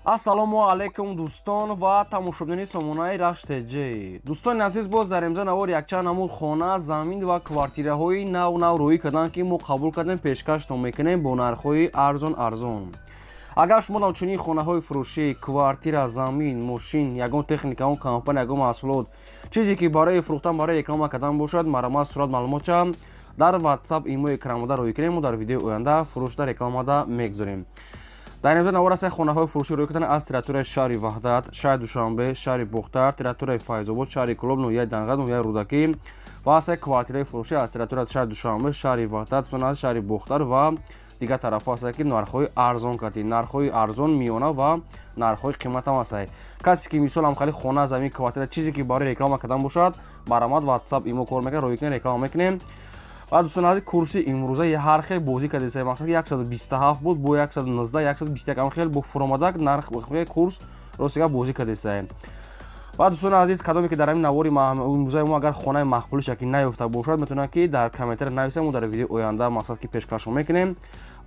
Ассалому алайкум, дӯстон ва тамошобинони сомонаи Рахш ТЖ. Дӯстони азиз, боз дар имза навор якчанд намуд хона, замин ва квартираҳои нав нав рӯӣ карданд, ки мо қабул кардем, пешкаштон мекунем бо нархҳои арзон арзон. Агар шумо ҳамчунин хонаҳои фурӯшӣ, квартира, замин, мошин, ягон техника, ягон компания, ягон маҳсулот, чизе ки барои фурӯхтан, барои реклама кардан бошад, марҳамат, сурат, маълумотча дар WhatsApp, имо экранмода рӯӣ кунем. Мо дар видеои оянда фурӯшда, рекламада мегузорем. Дар ин навор аст хонаҳои фурӯшӣ рӯй кардани аз территорияи шаҳри Ваҳдат, шаҳри Душанбе, шаҳри Бохтар, территорияи Файзобод, шаҳри Кӯлоб, ноҳияи Данғар, ноҳияи Рӯдакӣ ва аст квартираи фурӯшӣ аз территорияи шаҳри Душанбе, шаҳри Ваҳдат, шаҳри Бохтар ва дигар тарафҳо ҳастанд, ки нархҳои арзон кардӣ, нархҳои арзон, миёна ва нархҳои қиматам ҳастанд. Касе ки, мисол, ҳамхали хона, замин, квартира, чизе ки барои реклама кардан бошад, марҳамат, WhatsApp, имо кор мекунад, рӯй кунем, реклама мекунем. Ва, дӯстон азиз, курси имрӯза ҳар хел бозӣ кардеса. Мақсад, 127 буд, бо 119, 121 ам хел бо фуромадак нарх курс ростига бозӣ кардеса. Ва, дӯстони азиз, кадоме ки дар ҳамин навори имрӯзаи мо агар хонаи маъқулиша ки наёфта бошад, метавонад ки дар комментария нависад, мо дар видеои оянда, мақсад, ки пешкашро мекунем.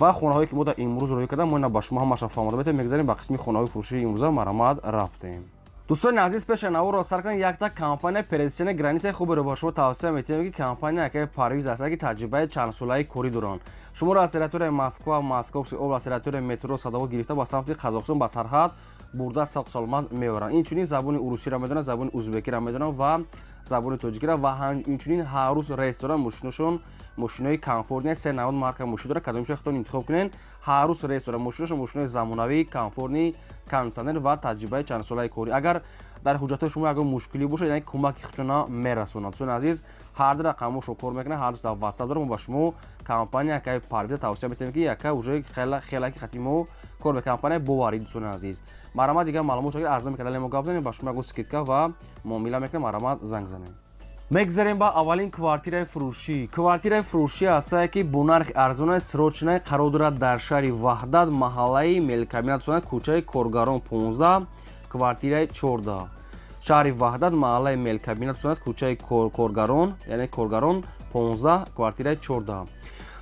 Ва хонаҳое ки мо дар имрӯз рӯй кардам, мо ина ба шумо ҳамаша фаҳмода метавем. Мегзарем ба қисми хонаҳои фурӯшии имрӯза, марҳамат, рафтем. Дӯстони азиз, пеша наворро сар кунед, якта компания пересечения границаи хуберо ба шумо тавсия метиҳем, ки компания якаи Парвиз аст, ки таҷрибаи чандсолаи корӣ доранд. Шуморо аз территорияи Москва, Московский област, территорияи метро Садовод гирифта, ба самти Қазоқистон, ба сарҳад бурда, сақ саломат меоранд. Инчунин забони урусиро медонанд, забони узбекиро медонанд ва забони тоҷикиро. Ва инчунин ҳар рӯз рейс доранд. Мошиношон мошинои комфортный, се навъ марка мошин дорад, кадомиша худтон интихоб кунед. Ҳар рӯз рейс дорад. Мошиношон мошинои замонавӣ, комфортный, кондитсионер ва таҷрибаи чандсолаи корӣ. Агар дар ҳуҷҷатҳои шумо ягон мушкилӣ бошад, яъне кӯмаки худшона мерасонад. Дӯстони азиз, ҳар ду рақамошо кор мекунад, ҳар дар WhatsApp дорад. Мо ба шумо компания якаи Парвиза тавсия метиҳем, ки яка уже хелаки хати мо кор мекунад, компания боварӣ. Дӯстони азиз, марҳамат, дигар маълумот аз номи канали мо гап занем, ба шумо ягон скидка ва муомила мекунем, марҳамат, занг занем. Мегзарем ба аввалин квартираи фурӯшӣ. Квартираи фурӯшӣ ҳастае, ки бо нархи арзонаи срочный қарор дорад дар шаҳри Ваҳдат, маҳаллаи Мелкабинат, кӯчаи Коргарон, 15, квартираи 14. Шаҳри Ваҳдат, маҳаллаи Мелкабинат, кӯчаи Коргарон, яъне Коргарон, 15, квартираи 14.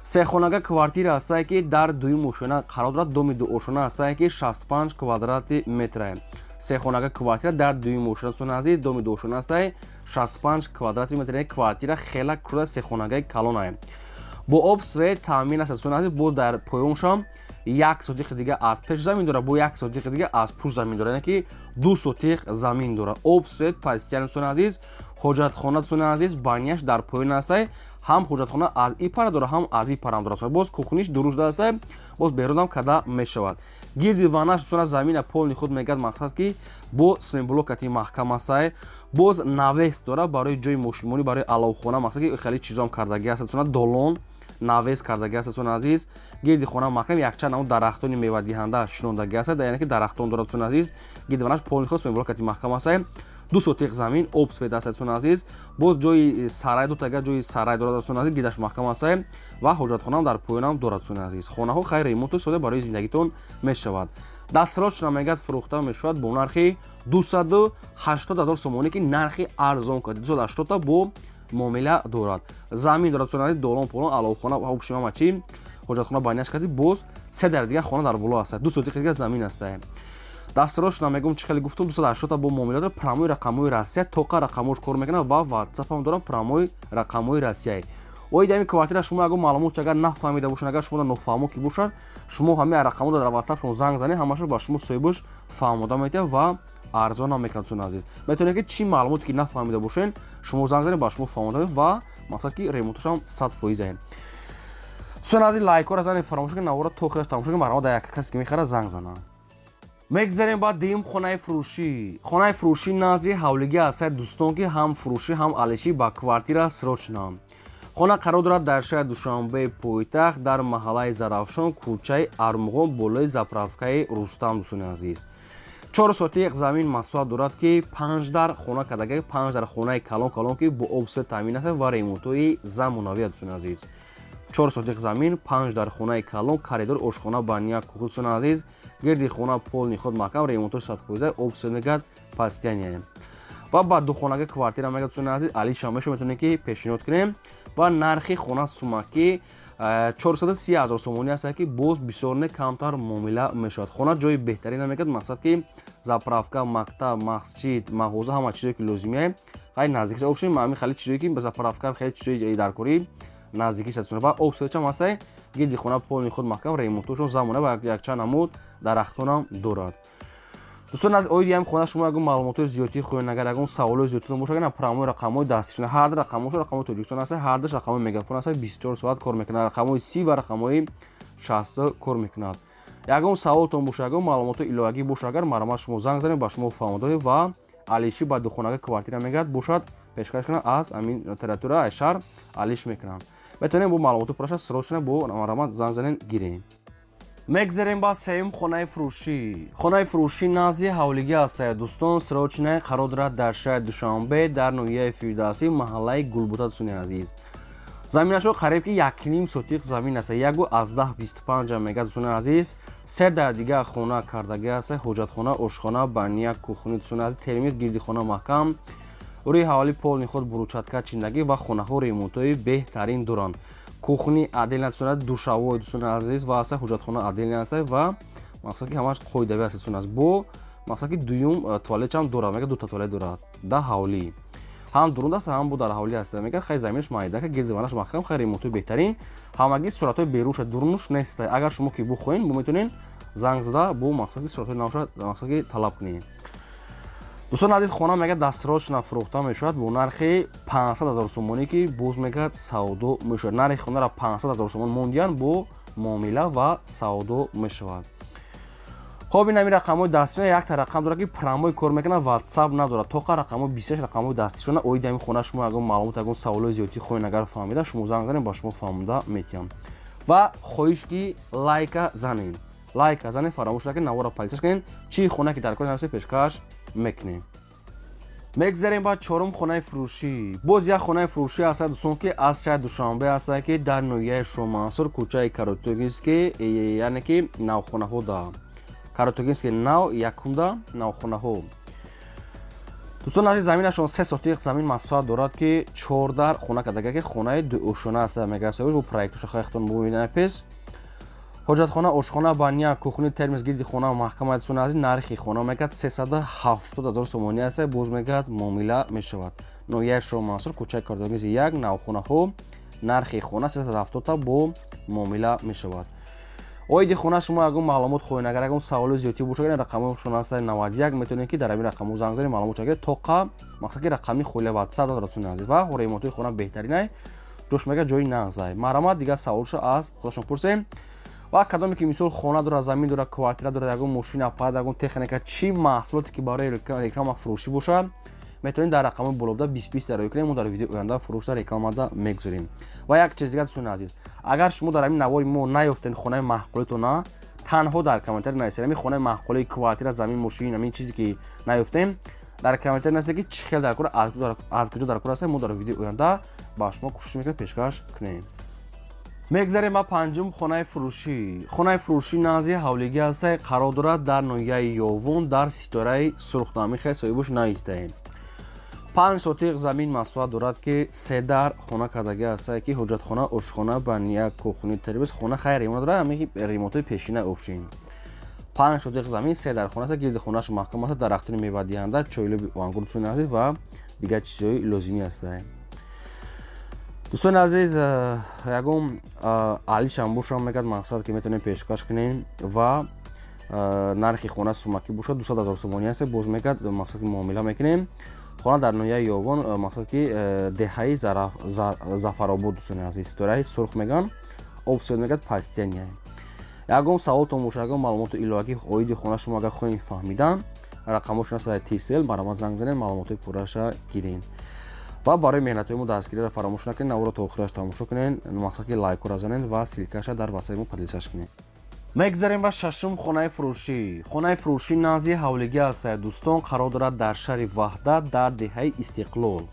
Сехонага квартира ҳастае, ки дар дуюм ошёна қарор дорад. Доми дуошёна ҳастае, ки 65 квадрати метрае. Сехонага квартира дар дуюм ошёна, дӯстони азиз, доми дуошёна ҳастае, 65 квадрати метр. Яъне квартира хела кушода, сехонагаи калонае, бо об, свет таъмин аст. Дӯстони азиз, боз дар поёншам як сотихи дига аз пеш замин дорад, бо як сотихи дига аз пушт замин дорад, яъне ки ду сотих замин дорад. Об, свет постоянно. Дӯстони азиз, ҳоҷатхона, дӯстони азиз, баняш дар поён ҳастай. Ҳам ҳоҷатхона аз и пара дорад, ҳам аз и парам дорад. Боз кухниш дуруст ҳастай, боз берунам када мешавад. Гирди ванаш, дӯстона, замина полный худ мегӯяд, мақсад, ки бо сменблокати маҳкам ҳастай. Боз навес дорад барои ҷои мошинмонӣ, барои аловхона, мақсад, ки хеле чизом кардагӣ аст, дӯстона, долон, навес кардагӣ аст. Дӯстони азиз, гирди хона маҳкам, якчанд намуд дарахтони мевадиҳанда шинондагӣ аст, яъне ки дарахтон дорад. Дӯстони азиз, гирди ванаш полный худ сменблокати маҳкам ҳастай. Ду сотиқ замин, об, свет аст. Дӯстони азиз, боз ҷои сарай, дутага ҷои сарай дорад. Дӯстони азиз, гирдаш маҳкам ҳастай ва ҳоҷатхонаам дар поёнам дорад. Дӯстони азиз, хонаҳо хайр ремонту сода барои зиндагитон мешавад. Дастсрочно мегӯяд, фурӯхта мешавад бо нархи 280 000 сомонӣ, ки нархи арзон кард, 280 бо муомила дорад. Замин дорад, дӯстони азиз, долон, полон, аловхона, ҳобши, ҳама чи, ҳоҷатхона, баняш карди. Боз се дар дига хона дар боло аст, ду сотиқи дига замин аст. Дастрош намегум, чӣ хеле гуфтум, 280 бо муомила дорад. Прямой рақамҳои Россия, тоқа рақамҳош кор мекунад ва WhatsApp дорам, прямой рақамҳои Россияи. Оид ҳамин квартира шумо ягон маълумот агар нафаҳмида бошед, агар шумо нофаҳмо ки бошад, шумо ҳамин рақамҳо дар WhatsApp шумо занг занед, ҳамаашро ба шумо соҳибаш фаҳмода метиҳад ва арзон ҳам мекунад. Дӯстони азиз, метавонед ки чӣ маълумоте ки нафаҳмида бошед, шумо занг занед, ба шумо фаҳмода ва мақсад, ки ремонташам 100%. Дӯстони азиз, лайкҳоро занед, фаромӯш кунед, навора то охираш тамошо кунед. Марҳамат, дар як касе ки мехарад, занг занад. Мегзарем ба дуюм хонаи фурӯшӣ. Хонаи фурӯшӣ назди ҳавлигӣ ҳастад, дӯстон, ки ҳам фурӯшӣ, ҳам алишӣ ба квартира срочно. Хона қарор дорад дар шаҳри Душанбе, пойтахт, дар маҳаллаи Зарафшон, кӯчаи Армуғон, болои заправкаи Рустам. Дӯстони азиз, чор сотиқ замин масоҳат дорад, ки панҷ дар хона кардага, панҷ дар хонаи калон калон, ки бо об, свет таъмин аст ва ремонтҳои замонавӣ. Дӯстони азиз, чор сотиқ замин, панҷ дар хонаи калон, коридор, ошхона, баня, кухня. Дӯстони азиз, гирди хона полный худ маҳкам, ремонтош 100%, об, свет мегӯяд, постоянно. Ва ба духонага квартира мегӯяд, дӯстони азиз, алишам мешо, метавонем ки пешниҳод кунем. Ва нархи хона сумакӣ 430 ҳазор сомонӣ аст, ки боз бисёр не, камтар муомила мешавад. Хона ҷои беҳтарин мегӯяд, мақсад ки заправка, мактаб, масҷид, мағоза, ҳама чизое ки лозимия хай наздикиш. Обшин ҳамин хеле чизое ки ба заправка, хеле чизои даркорӣ наздикиш аст ва обсочам ҳастай. Гирди хона полный худ маҳкам, ремонтошон замона ва якчанд намуд дарахтонам дорад. Дӯстон, аз оиди ҳам хона шумо ягон маълумотҳои зиёдтӣ хоҳед, агар ягон саволҳои зиёдтӣ бошад, ана прямой рақамҳои дастишона. Ҳар ду рақамҳошо рақамҳои Тоҷикистон аст, ҳар душ рақамҳои Мегафон аст, 24 соат кор мекунад. Рақамҳои 30 ва рақамҳои 60 кор мекунад. Ягон саволтон боша, ягон маълумотҳои иловагӣ боша, агар марҳамат, шумо занг занед, ба шумо фаҳмода ва алиши ба духонака квартира мегирад бошад, пешкаш кунад, аз ҳамин территория, аз шаҳр алиш мекунанд. Метавонем бо маълумоти пурраша срочно бо марҳамат занг занед, гирем. Мегзарем ба сеюм хонаи фурӯшӣ. Хонаи фурӯшӣ назди ҳавлигӣ ҳастая, дӯстон, срочно қарор дорад дар шаҳри Душанбе, дар ноҳияи Фирдавсӣ, маҳаллаи Гулбута. Дӯстони азиз, заминашо қариб ки 1,5 сотиқ замин аст, 1,25 мега. Дӯстони азиз, се дар дигар хона кардагӣ аст: ҳоҷатхона, ошхона, баня, кухни. Дӯстони азиз, термиз, гирди хона маҳкам, рӯи ҳавлӣ полный худ брусчатка чиндагӣ ва хонаҳо ремонтҳои беҳтарин доранд. Кухни отдельно, дӯстони, душавой, дӯстони азиз, ва аста ҳоҷатхона отдельно аст ва мақсад ки ҳамаш қоидави аст, дӯстони азиз. Бо мақсад ки дуюм туалетчам дорад, мега дута туалет дорад да ҳавлӣ, ҳам дурун аст, ҳам бо дар ҳавлӣ аст. Мегӯяд, хай заминаш майдака, гирди ванаш маҳкам, хай ремонтҳои беҳтарин, ҳамагӣ суратҳои берунша, дурунуш нест. Агар шумо ки бухоҳед, бо метавонед занг зада, бо мақсад ки суратҳои навша мақсад ки талаб кунед. Дӯстон азиз, хона мегӯяд дастсрочно фурӯхта мешавад бо нархи 500 ҳазор сомонӣ, ки боз мегӯяд савдо мешавад. Нархи хонаро 500 ҳазор сомон мондиян, бо муомила ва савдо мешавад. Хоб, ин ҳамин рақамҳои дастӣ. Якта рақам дорад, ки прямой кор мекунад, Ватсап надорад. Тоқа рақамҳои 26 рақамҳои дастишона. Оиди ҳамин хона шумо ягон маълумот, ягон саволҳои зиёдтӣ хоҳед агар фаҳмида, шумо занг занед, ба шумо фаҳмода метиҳам. Ва хоҳиш ки лайка занед, лайка занед, фаромӯш накунед, навора подписаться кунед. Чӣ хона ки дар кор нависе, пешкаш мекунем. Мегзарем ба чорум хонаи фурӯшӣ. Боз як хонаи фурӯшӣ ҳаста, дӯстон, ки аз шаҳри Душанбе ҳаста, ки дар ноҳияи Шомансур, кӯчаи Каротугинский, яъне ки навхонаҳо да Каротугинский нав якумда навхонаҳо. Дӯстон азиз, заминашон 3 сотиқ замин масоҳат дорад, ки чордар хона кардага, ки хонаи дуошона аст. Мега бо проектоша хайхтон бубинед пеш: ҳоҷатхона, ошхона, баня, кухни, термис, гирди хона маҳкама. Дӯстони азиз, нархи хона мегӯяд 370 ҳазор сомонӣ аст, боз мегӯяд муомила мешавад. Ноҳияи Шоҳмансур, кӯчаи Кардогизи як, навхонаҳо, нархи хона 370-та, бо муомила мешавад. Оиди хона шумо ягон маълумот хоҳед, агар ягон саволи зиёдтӣ бошад, ин рақамҳошон аст 91, метавонед ки дар ҳамин рақамҳо занг занед, маълумот гиред. Тоқа мақсад ки рақами холи Ватсап дорад, дӯстони азиз, ва ремонтҳои хона беҳтаринай, ҷош мега ҷои нағзай. Марҳамат, дигар саволшо аз худашон пурсем. Ва кадоме ки мисол хона дорад, замин дорад, квартира дорад, ягон мошин, аппарат, ягон техника, чӣ маҳсулоте ки барои реклама фурӯшӣ бошад, метавонед дар рақамҳои болобуда 20 20 дароӣ кунед. Мо дар видеои оянда фурӯшда рекламада мегузорем. Ва як чиз дигар, дӯстони азиз, агар шумо дар ҳамин навори мо наёфтед хонаи маъқулитона, танҳо дар комментари нависед: ҳамин хонаи маъқулии, квартира, замин, мошин, ҳамин чизе ки наёфтем, дар комментари нависед, ки чӣ хел дар кор, аз куҷо дар кор аст. Мо дар видеои оянда ба шумо кӯшиш мекунем пешкаш кунем. Мегзарем ба панҷум хонаи фурӯшӣ. Хонаи фурӯшӣ назди ҳавлигӣ ҳаста, қарор дорад дар ноҳияи Ёвон, дар ситораи Сурхнамӣ. Хел соҳибош наистаем. 5 сотиқ замин масоҳат дорад, ки се дар хона кардагӣ ҳаста, ки ҳоҷатхона, ошхона, баня, кухни, термиз. Хона хайр ремонт дорад, ҳамин ремонтҳои пешина обшин. 5 сотиқ замин, се дар хона аст, гирди хонааш маҳкам аст, дарахтони мевадиҳанда, чойлуби ангур, дӯстони азиз, ва дигар чизҳои лозимӣ ҳастанд. Дӯстони азиз, ягон алишам бошам, мегӯяд, мақсад ки метавонем пешкаш кунем. Ва нархи хона сумакӣ бошад, 200 ҳазор сомонӣ аст, боз мегӯяд мақсад ки муомила мекунем. Хона дар ноҳияи Ёвон, мақсад ки деҳаи Зафаробод, дӯстони азиз, ситораи Сурх мегӯянд, обсиёд мегӯяд пастяния. Ягон саволтон бошад, ягон маълумоти иловагӣ оиди хона шумо агар хоҳем фаҳмидан, рақамҳошон аст Тисел, марҳамат, занг занед, маълумотҳои пурраша гиред. Ва барои меҳнатҳои мо дастгириро фаромӯш накунед, наворо то охираш тамошо кунед, мақсад ки лайкҳоро занед ва ссылкаша дар ватсапи мо поделиться кунед. Мегзарем ба шашум хонаи фурӯшӣ. Хонаи фурӯшӣ назди ҳавлигӣ ҳаст, дӯстон, қарор дорад дар шаҳри Ваҳдат, дар деҳаи Истиқлол.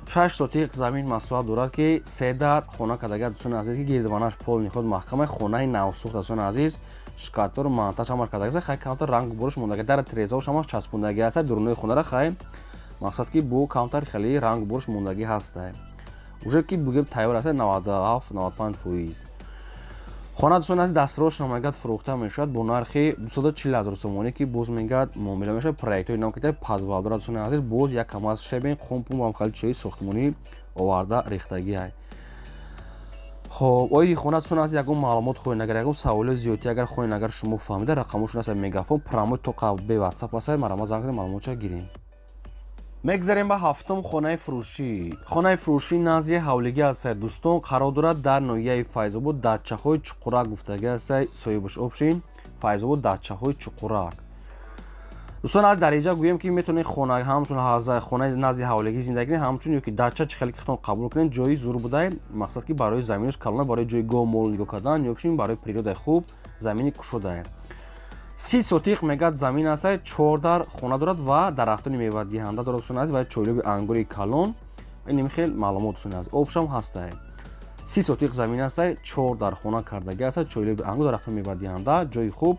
6 сотиқ замин масоҳат дорад, ки се дар хона кардага, дӯстони азиз, ки гирдванаш полный худ маҳкама, хонаи навсӯхт, дӯстони азиз, шкатур монтаж ҳамаш кардаги, хай камтар рангу бурш мондаги, дар трезаош ҳамаш часпондагӣ ҳаст, дурунои хонара хай мақсад ки бо камтар хеле рангу бурш мондагӣ ҳаста. Уже ки бугем, тайёр аст 97, 95%. Хона, дӯстон азиз, дастрош мегӯяд, фурӯхта мешавад бо нархи 240 ҳазор сомонӣ, ки боз мегӯяд, муомила мешавад. Проектҳои нав кита, подвал дорад, дӯстони азиз. Боз як кам аз щебень, қумпум ва хеле чиҳои сохтмонӣ оварда рехтагиай. Хоб, оиди хона, дӯстон азиз, ягон маълумот хоҳед, агар ягон саволи зиёдтӣ агар хоҳед, агар шумо фаҳмида, рақамошон аст, Мегафон, прямой, тоқа бе Ватсап аст, марама занг кунед, маълумотша гирем. Мегзарем ба ҳафтум хонаи фурӯшӣ. Хонаи фурӯшӣ назди ҳавлигӣ ҳастад, дӯстон, қарор дорад дар ноҳияи Файзобод, дачаҳои Чуқурак гуфтагӣ ҳастад соҳибаш. Обшин, Файзобод, дачаҳои Чуқурак. Дӯстон, аз дариҷа гӯем, ки метавонед хона ҳамчун хонаи назди ҳавлигӣ зиндагӣ кунед, ҳамчун ё ки дача, чӣ хеле ки худтон қабул кунед. Ҷои зур будай, мақсад ки барои заминаш калона, барои ҷои гов мол нигоҳ кардан ё ки барои природаи хуб, замини кушодае. 30 сотиқ мегӯяд замин аст, чор дар хона дорад ва дарахтони мевадиҳанда дорад, дӯстони азиз, ва чойлоби ангури калон. Инем хел маълумот, дӯстони азиз, обшам ҳастае. 30 сотиқ замин аст, чор дар хона кардагӣ аст, чойлоби ангур, дарахтони мевадиҳанда, ҷои хуб.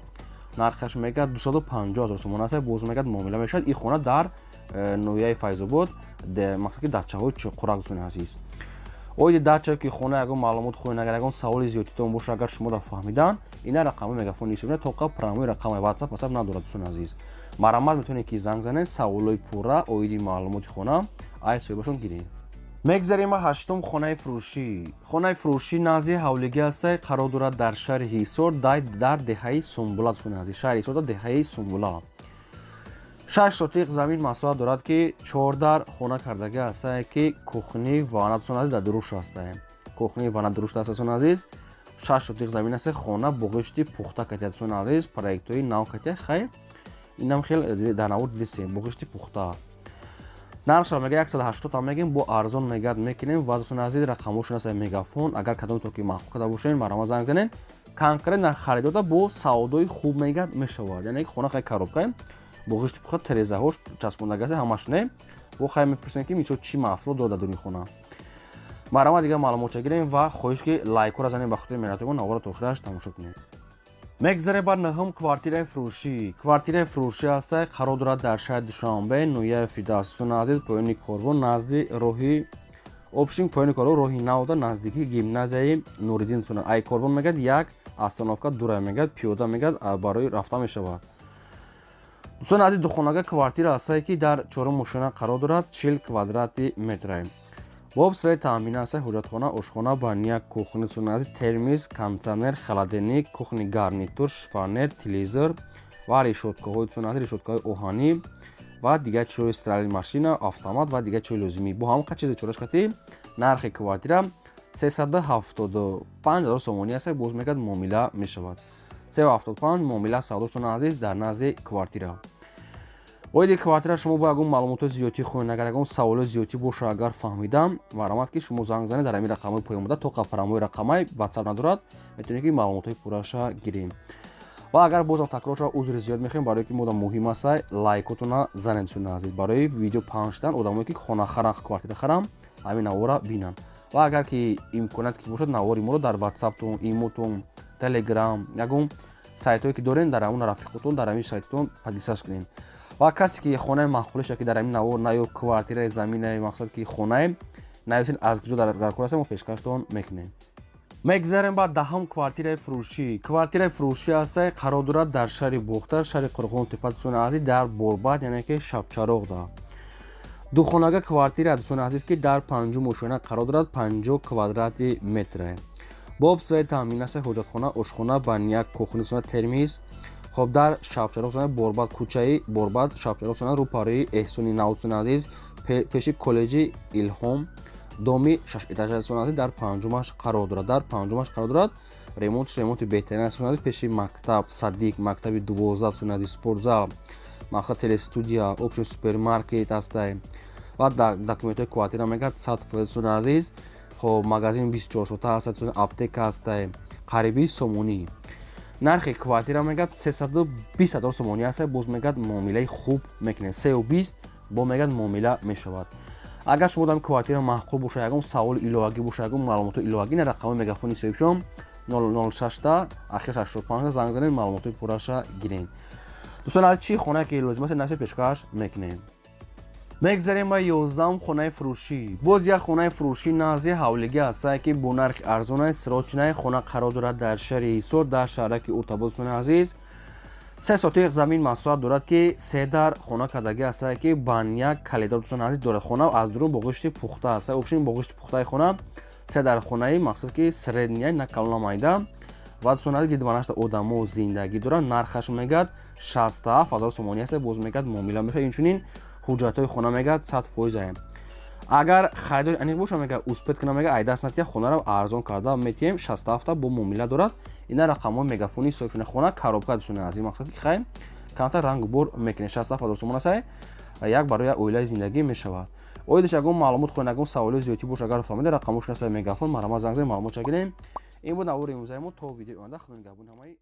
Нархаш мегӯяд 250 ҳазор сомон аст, боз мегӯяд, муомила мешавад. Ин хона дар ноҳияи Файзобод, мақсад ки дачаҳои Чуқурак. Дӯстони азиз, оиди дача ки хона ягон маълумот хоҳед, агар ягон саволи зиёдтитон боша, агар шумо да фаҳмидан, ина рақами Мегафон ҳисоб, тоқа прямой рақами Ватсап надорад. Дӯстони азиз, марҳамат, метавонед ки занг занед, саволҳои пурра оиди маълумоти хона ай соҳибашон гиред. Мегзарем ба ҳаштум хонаи фурӯшӣ. Хонаи фурӯшӣ назди ҳавлигӣ ҳастай, қарор дорад дар шаҳри Ҳисор, дар деҳаи Сумбула. Дӯстони азиз, шаҳри Ҳисор, дар деҳаи Сумбула, 6 сотиқ замин масоҳат дорад, ки чор дар хона кардагӣ ҳастае, ки кухни, ванна, дӯстони азиз, дар дуруш ҳастае, кухни, ванна дуруш аст. Дӯстони азиз, 6 сотиқ замин аст, хона бо ғишти пухта катия. Дӯстони азиз, проектҳои нав катия. Хай, инам хел дар навор дидистем, бо ғишти пухта. Нархша мега 180 ам мегем, бо арзон мегӯяд мекунем. Ва, дӯстони азиз, рақамҳошон аст, Мегафон. Агар кадомето ки маъқул карда бошед, марҳамат, занг занед. Конкретно харидода бо савдои хуб мегӯяд мешавад. Яъне хона хай коробка бо ғишти пухта, терезаҳош часпондагӣ, ҳамаш не. Бо хай мепурсем, ки мисол чӣ маҳсулот дорад дар дуни хона. Марҳамат, дигар маълумотча гирем ва хоҳиш ки лайкҳоро занем, ба хотири меҳнатҳои мо навора то охираш тамошо кунем. Мегзарем ба нӯҳум квартираи фурӯшӣ. Квартираи фурӯшӣ ҳастай, қарор дорад дар шаҳри Душанбе, ноҳияи Фирдавс, дӯстони азиз, поёни корвон, назди роҳи обшин, поёни корвон, роҳи навда, наздикии гимназияи Нуриддин. Ай корвон мегӯяд як остановка дура, мегӯяд, пиёда мегӯяд барои рафта мешавад. Дӯстони азиз, духонага квартира ҳастае, ки дар чорум ошёна қарор дорад, 40 квадрати метре, бо об, свет таъмин аст, ҳоҷатхона, ошхона, баня, кухня, дӯстони азиз, термис, кондитсионер, холодильник, кухонный гарнитур, шифоньер, телевизор ва решёткаҳои, дӯстони азиз, решёткаҳои оҳанӣ ва дигар чизҳои стиральный машина, автомат ва дигар чизҳои лозимӣ, бо ҳамон чизи чораш кати. Нархи квартира 375 ҳазор сомонӣ аст, боз мегӯяд, муомила мешавад. 375 муомила савдо, дӯстони азиз, дар назди квартира. Оиди квартира шумо бо ягон маълумотҳои зиёдтӣ хоҳед, агар ягон саволҳои зиёдтӣ боша, агар фаҳмидам, марҳамат, ки шумо занг занед дар ҳамин рақамҳои поён буда. Тоқа прямой рақамай, Ватсап надорад, метавонед ки маълумотҳои пурраша гирем. Ва агар бозам такрор шава, узри зиёд мехоҳем, барое ки мода муҳим аста. Лайкотона занед, дӯстони азиз, барои видео паҳн шудан, одамое ки хона харам, квартира харам, ҳамин навора бинанд. Ва агар ки имконият ки бошад, навори моро дар Ватсаптон, Имотон, Телеграм, ягон сайтҳое ки дорем, дар ҳамон рафиқотон, дар ҳамин сайтотон поделиться кунед. Ва касе ки хонаи маъқулиша ки дар ҳамин навор на ё квартираи, заминаи, мақсад ки хонаe нависен, аз куҷо дар кор аст, мо пешкаштон мекунем. Мегзарем ба 10-ум квартираи фурӯшӣ. Квартираи фурӯшӣ ҳастай, қарор дорад дар шаҳри Бохтар, шаҳри Қурғон Тепа, дӯстони азиз, дар Борбад, яъне ки Шабчароғда. Духонага квартира, дӯстони азиз, ки дар панҷум ошёна қарор дорад, 50 квадрати метре, бо об, свет таъмин аст, ҳоҷатхона, ошхона, баня, кухня, дӯстона, термиз. Хоб, дар Шабчароғ, Борбад, кӯчаи Борбад, Шабчароғ, рӯпарои Эҳсони нав, дӯстони азиз, пеши коллеҷи Илҳом, доми шашэтажа, дӯстони азиз, дар панҷумаш қарор дорад, дар панҷумаш қарор дорад. Ремонтш ремонти беҳтарин аст, дӯстони азиз. Пеши мактаб, садик, мактаби 12, дӯстони азиз, спортзал, мақсад телестудия, общий супермаркет ҳастай. Ва документҳои квартира мегӯяд 100%, дӯстони азиз. Хоб, магазин 24 соата ҳаст, аптека ҳастай, қариби сомонӣ. Нархи квартира мегӯяд 320 ҳазор сомонӣ аст, боз мегӯяд, муомилаи хуб мекунед. 320 бо мегӯяд, муомила мешавад. Агар шумо дам квартира маъқул боша, ягон саволи иловагӣ боша, ягон маълумоти иловагӣ, на рақами Мегафони соҳибшон 006 ахир 85 занг занед, маълумотҳои пурраша гирем. Дӯстон, аз чӣ хонае ки лозим аст, наси пешкаш мекунем. Мегзарем ба 11-ум хонаи фурӯшӣ. Боз як хонаи фурӯшӣ назди ҳавлигӣ ҳастае, ки бо нархи арзонаи срочный хона қарор дорад дар шаҳри Ҳисор, дар шаҳраки Уртабод. Дӯстони азиз, 3 сотиқ замин масоҳат дорад, ки се дар хона кардагӣ ҳастае, ки баняк коридор, дӯстони азиз, дорад. Хона аз дурун бо ғишти пухта ҳаста, общем, бо ғишти пухтаи хона, се дар хонаи, мақсад ки средняя, на калона, майда. Ва, дӯстони азиз, гирдванашта одамо зиндагӣ дорад. Нархаш мегӯяд 67 000 сомонӣ аст, боз мегӯяд, муомила мешавад. Инчунин ҳуҷҷатҳои хона мегӯяд 100%. Агар харидори аниқ боша, мегӯяд, успеть кунам, мегӯяд, айдаст натия, хонаро арзон карда метиҳем. 67 бо муомила дорад. Ина рақамҳои мегафони соҳибшуна. Хона коробка, дӯстони азиз, мақсад ки хайр, камтар рангу бор мекунед. 67 000 сомон аст, як барои як оилаи зиндагӣ мешавад. Оидаш ягон маълумот хоҳед, ягон саволи зиёдтӣ бош, агар фаҳмида, рақамҳошон аст мегафон, марҳамат, занг занед, маълумот чагирем. Ин буд навори имрӯзаи мо. То видеои оянда, худо нигаҳбони ҳамаи.